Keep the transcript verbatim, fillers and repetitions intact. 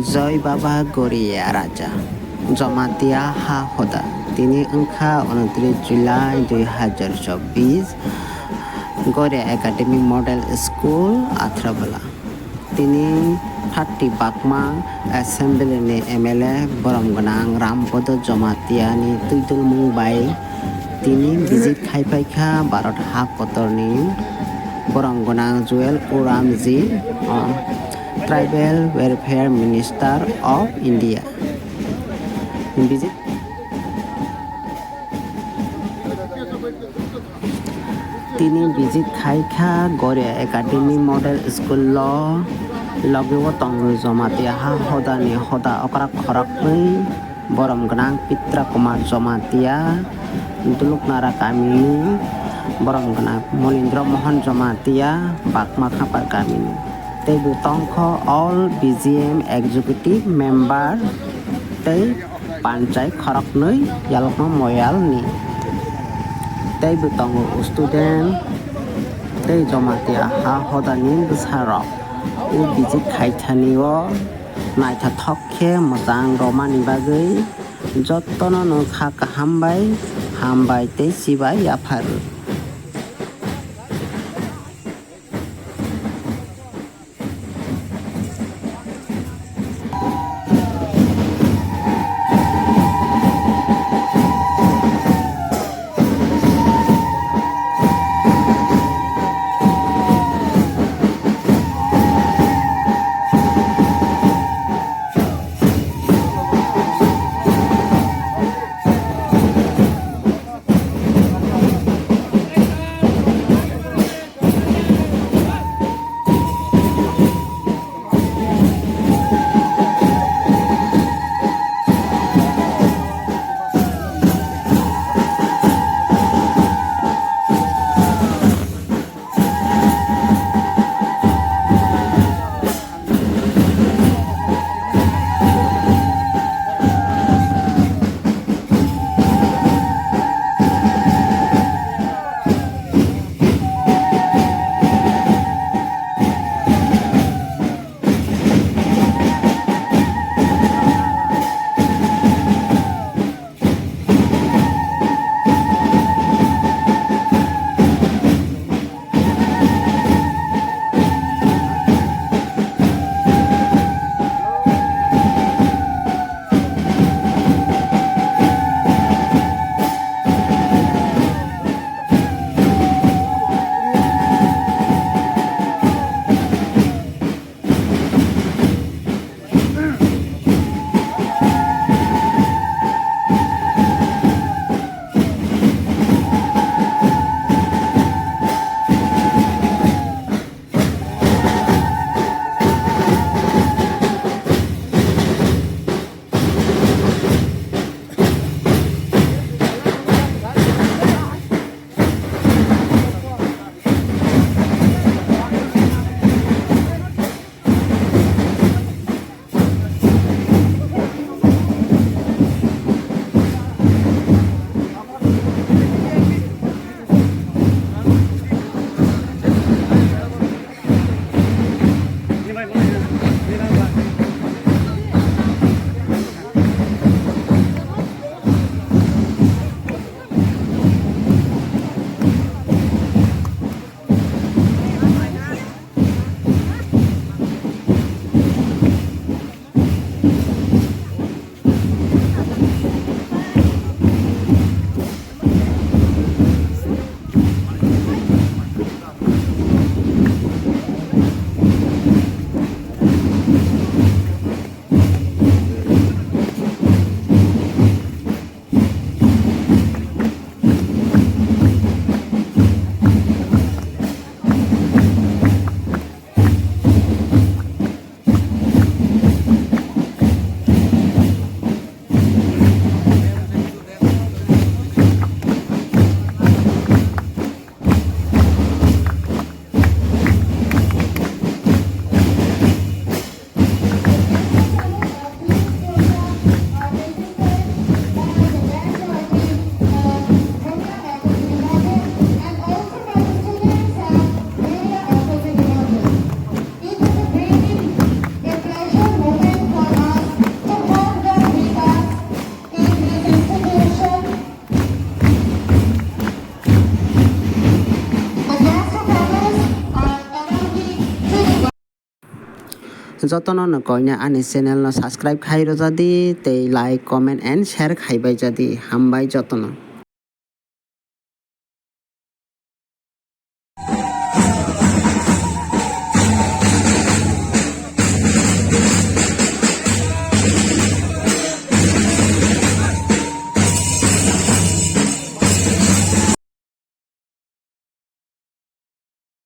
Joi Baba Goria Raja, Jamatia ha hoda. Tini wngkha unotris July dui hazar chobbish, Goria Academy Model School, Athrabala. Tini thirty bakma assembly ni M L A borom gwnang Rampodo Jamatia ni twidulmung bai tini visit khai paikha Bharat ha kotorni borom gwnang Juel Oramji, o, Tribal Welfare Minister of India. Visit Tini visit khai kha Goria Academy Model School o, logi o tongo Jamatia ha hoda ni hoda okra khoroknwi borom gwnang Pitra Kumar Jamatia, Duluknara kami ni borom gwnang Monindra Mohan Jamatia, Bakma Khapar kami ni. Tei bo tongkho all B J M executive member tei panchai khoroknwi yalokma moyal ni. Tei bo tongo student tei Jamatia ha hoda ni bwsa rok. O visit khai thani o naithothok khe mwchang romani bagwi jottono no kha kaham bai, hambai tei chibai yapharu. Jotono no koina ani channel no subscribe khai rwjadi tei like, comment and share khai bai jadi. Hambai jotono.